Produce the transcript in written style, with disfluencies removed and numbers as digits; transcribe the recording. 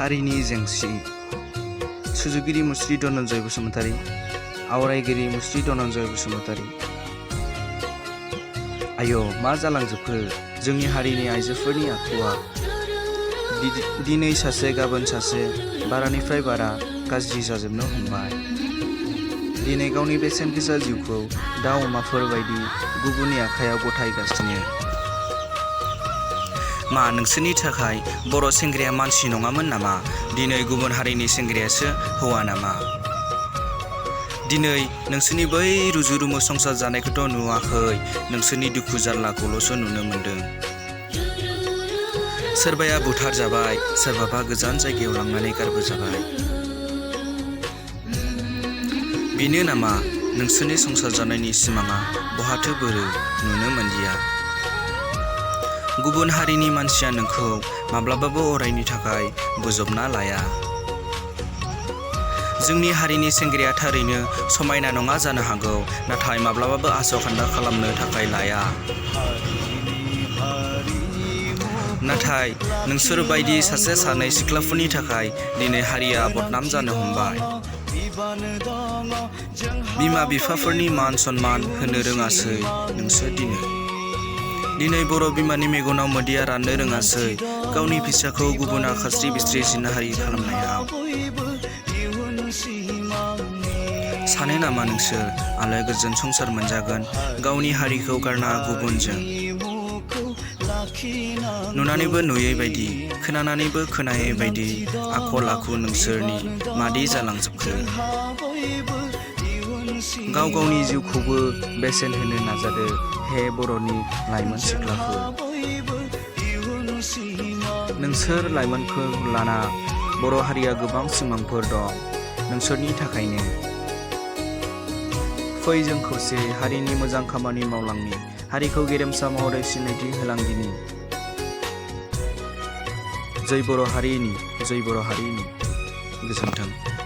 हारिनि जेंसि सुजुगिरि मुस्रि धनन्जय बसुमतारी, आवरायगिरि मुस्रि धनन्जय बसुमतारी। आय' मा जालांजोबखो जोंनि हारिनि आइजोफोरनि आखुआ। दिनै सासे गाबोन सासे बारानिफ्राय बारा गाज्रि जाजोबनो हमबाय। दिनै गावनि बेसेन गोसा जिउखौ दाउ अमाफोर बायदि गुबुननि आखायाव गथायगासिनो। मा नोंसोरनि थाखाय बर' सेंग्राया मानसि नङामोन नामा? दिनै गुबुन हारिनि सेंग्रायासो हौवा नामा? दिनै नोंसोरनि बै रुजु-रुमु संसार जानायखौथ' नुवाखै, नोंसोरनि दुखु जारलाखौल'सो नुनो मोनदों। सोरबाया बुथार जाबाय, सोरबाबा गोजान जायगायाव लांनानै गारबोजाबाय। बेनो नामा नोंसोरनि संसार जानायनि सिमाङा? बहाथो बोरो नुनो मोनदिया। गुबुन हारिनि मानसिया नोंखौ माब्लाबाबो अरायनि थाखाय बोजबना लाया। जोंनि हारिनि सेंग्राया थारैनो समायना नङा जानो हागौ, नाथाय माब्लाबाबो आस'-खान्दा खालामनो थाखाय लाया। नाथाय नोंसोर बायदि सासे सानै सिख्लाफोरनि थाखाय दिनै हारिया बदनाम जानो हमबाय। बिमा-बिफाफोरनि मान सनमान होनो रोङासै नोंसोर दिनै बर' बिमानि मेगनाव मोदैया राननो रोङासै गावनि फिसाखौ गुबुना खास्रि-बिस्रि जिनाहारि खालामनायाव। सानो नामा नोंसोर आलो गोजोन संसार मोनजागोन गावनि हारिखौ गारना गुबुनजों? नुनानैबो नुयै बायदि, खोनानानैबो खोनायै बायदि आखल आखु नोंसोरनि मादि जालांजोबखो? गाव गावनि जिउखौबो बेसेन होनो नाजादो हे बर'नि लाइमोन सिख्लाफोर। नोंसोर लाइमोनखौ लाना बर' हारिया गोबां सिमांफोर दं नोंसोरनि थाखायनो। फै जों खौसेयै हारिनि मोजां खामानि मावलांनि, हारिखौ गेरेमसा महरै सिनायथि होलांदिनि। जै बर' हारिनि, जै बर' हारिनि। गोजोन्थों।